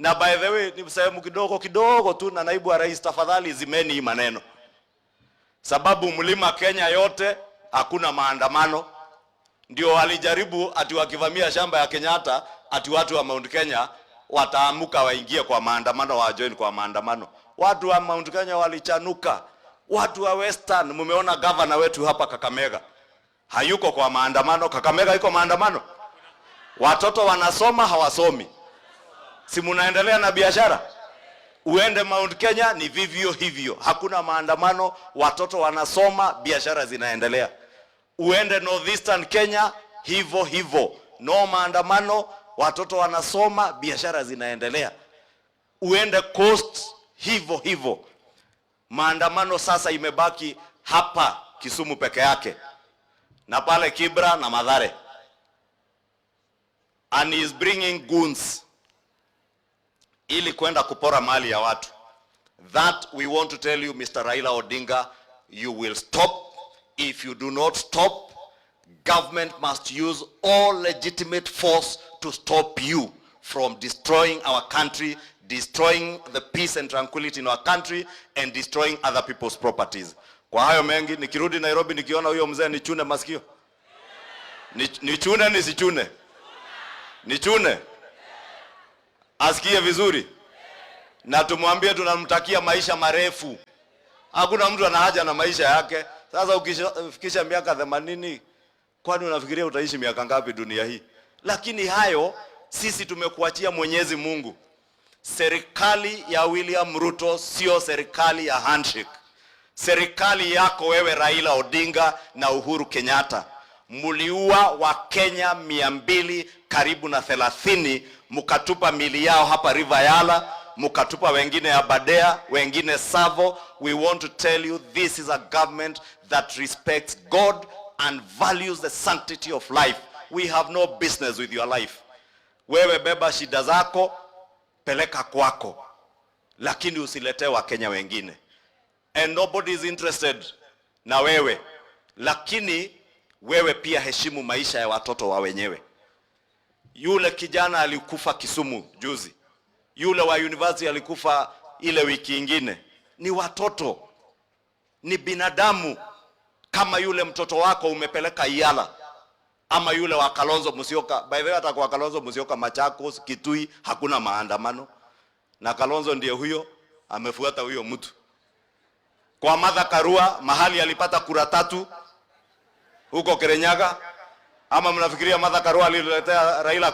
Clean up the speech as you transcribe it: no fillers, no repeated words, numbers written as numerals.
Na by the way, ni sehemu kidogo kidogo tu, na naibu wa rais, tafadhali zimeni hii maneno, sababu mlima Kenya yote hakuna maandamano. Ndio walijaribu ati wakivamia shamba ya Kenyatta, ati watu wa Mount Kenya wataamuka waingie kwa maandamano, wa join kwa maandamano. Watu wa Mount Kenya walichanuka. Watu wa Western, mumeona governor wetu hapa Kakamega hayuko kwa maandamano. Kakamega iko maandamano? Watoto wanasoma hawasomi? Si munaendelea na biashara? Uende Mount Kenya ni vivyo hivyo, hakuna maandamano, watoto wanasoma, biashara zinaendelea. Uende Northeastern Kenya hivyo hivyo, no maandamano, watoto wanasoma, biashara zinaendelea. Uende Coast hivyo hivyo. Maandamano sasa imebaki hapa Kisumu peke yake na pale Kibra na Mathare, and he is bringing goons ili kwenda kupora mali ya watu. That we want to tell you, Mr. Raila Odinga, you will stop. If you do not stop, government must use all legitimate force to stop you from destroying our country, destroying the peace and tranquility in our country, and destroying other people's properties. Kwa hayo mengi, nikirudi Nairobi nikiona huyo mzee nichune masikio? Nichune nisichune? Nichune? Asikie vizuri na tumwambie tunamtakia maisha marefu. Hakuna mtu ana haja na maisha yake. Sasa ukifikisha miaka 80, kwani unafikiria utaishi miaka ngapi dunia hii? Lakini hayo sisi tumekuachia Mwenyezi Mungu. Serikali ya William Ruto sio serikali ya handshake. Serikali yako wewe Raila Odinga na Uhuru Kenyatta muliua Wakenya 200 karibu na 30, mukatupa mili yao hapa River Yala, mukatupa wengine Aberdare, wengine Tsavo. We want to tell you this is a government that respects God and values the sanctity of life. We have no business with your life. Wewe beba shida zako, peleka kwako, lakini usiletee Wakenya wengine. And nobody is interested na wewe, lakini wewe pia heshimu maisha ya watoto wa wenyewe. Yule kijana alikufa Kisumu juzi, yule wa university alikufa ile wiki ingine. Ni watoto, ni binadamu. Kama yule mtoto wako umepeleka Yala ama yule wa Kalonzo Musyoka. By the way, hata kwa Kalonzo Musyoka Machakos, Kitui hakuna maandamano, na Kalonzo ndiye huyo amefuata huyo mtu. Kwa Martha Karua mahali alipata kura tatu huko Kirinyaga, ama mnafikiria Martha Karua aliletea Raila kura?